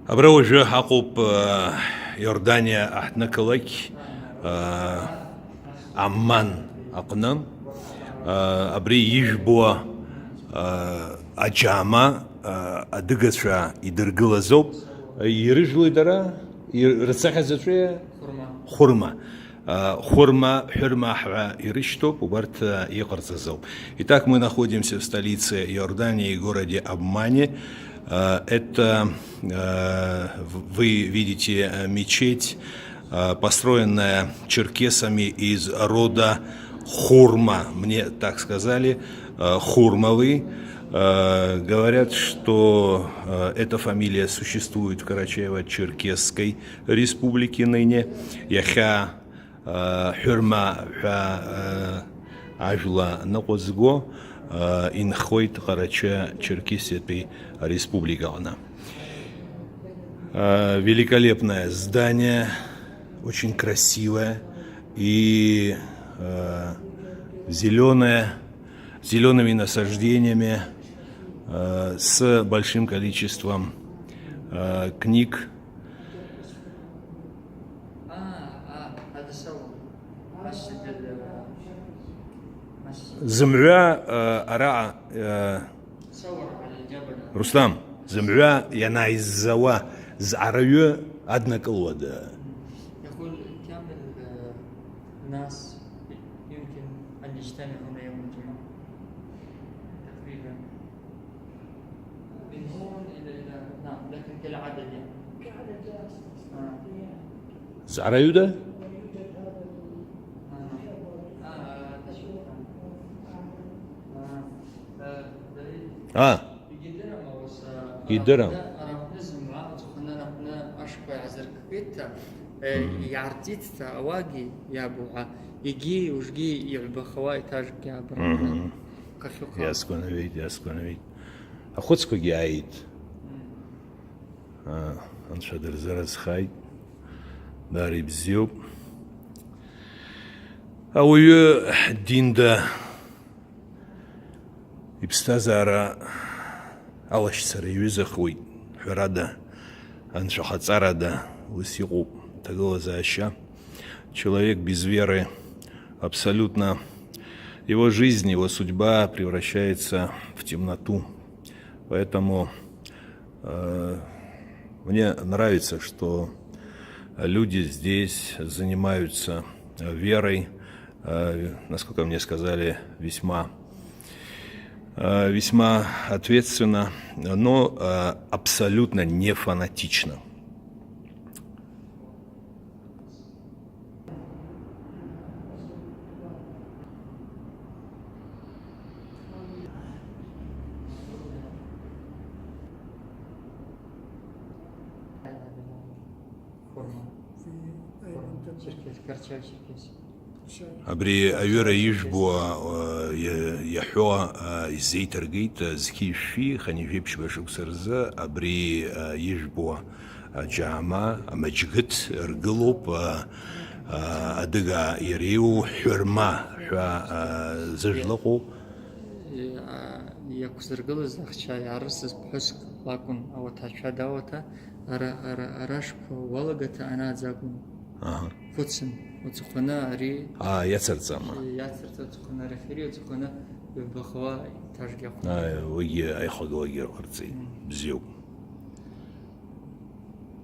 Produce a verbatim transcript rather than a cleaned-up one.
Абра уажәы ҳаҟоуп, э, Иорданиа аҳҭнықалақь, э, Амман аҟны. Э, абри ижәбо, э, аџьаама, э, адыгацәа идыргылазоуп. Ирыжәлои дара? Ир-, рыцаҳәа заҵәы? Хәырма. Хәырма. Э, хәырма, ҳәырма ҳәа ирышьҭоуп, убарҭ, э, иҟарҵаз ауп. Итак, мы находимся в столице Иордании, городе Аммане. Э, это, э, в-, вы видите, э, мечеть, э, построенная черкесами из рода Хурма. Мне так сказали, э, Хурмовы. Э, говорят, что, э, эта фамилия существует в Карачаево-Черкесской республике ныне. Иахьа Ҳәырма ҳәа ажәла ныҟәызго инхоит Ҟарачы-Черкесиатәи ареспубликаҟны. Великолепное здание, очень красивое и зеленое, с зелеными насаждениями, с большим количеством книг. Зымҩа, э, араҟа, э, Рустам, зымҩа ианааиззауа зҵаараҩы аднакылуада? يقول كم ال-، الناس يمكن أن يجتمعوا هنا يوم الجمعة؟ تقريبًا. من هون إلى، إلى، نعم، لكن كالعدد يعني. كعدد لا أستطيع. آه. زعريودة؟ ويوجد هذا ال-، آه. آه، آه، آه. آه. آه. Идырам. Арахәны зымҩа аҵыхәаны арахәны ашәқәа иаазыркқәеит, э, Мгм. иаартит ауаагьы иабу ҳәа, егьи уажәгьы иҩбахауа аетажкгьы абра Мгм. кафеқәа. Иаасгәанагеит, иаасгәанагеит. Ахәыцқәагьы ааит. Мм. Аа, Анцәа дырзыразхааит. Даара ибзиоуп. Ауаҩы динда Иԥсҭазаара алашьцара иҩызахоит, ҳәарада, анцәахаҵарада ус иҟоуп аҭагылазаашьа. Человек без веры абсолютно, его жизнь, его судьба превращается в темноту. Поэтому Э, мне нравится, что люди здесь занимаются, э, верой, э, насколько мне сказали, весьма, э, весьма ответственно, но, э, абсолютно не фанатично. Абри аҩыра ижәбо, э, иа-, иаҳәо, э, изеиҭаргеит, э, зқьи жәшәи хынҩажәи ԥшьба шықәса рзы абри, э, ижәбо аџьаама, амаџьгыҭ ргылоуп, э, э, адыгаа иреиуоу ҳәырма ҳәа, э, зыжәла ыҟоу. Иа-, иақәзыргылаз ахьча иаарысыз ԥҳәыск лакәын, ауаҭа ацәа дауаҭа, ара, ара, арашқәа уалагаҭа анааӡ акәын. Аҳа. Хәыцын, уҵыхәаны ари Аа, иацырҵама? Иацырҵа уҵыхәаны арахьыри уҵыхәаны ҩбахауа еҭажгьы ахәын. Аа, уигьы аихагылагьы рҟарҵеит. Мм. Бзиоуп.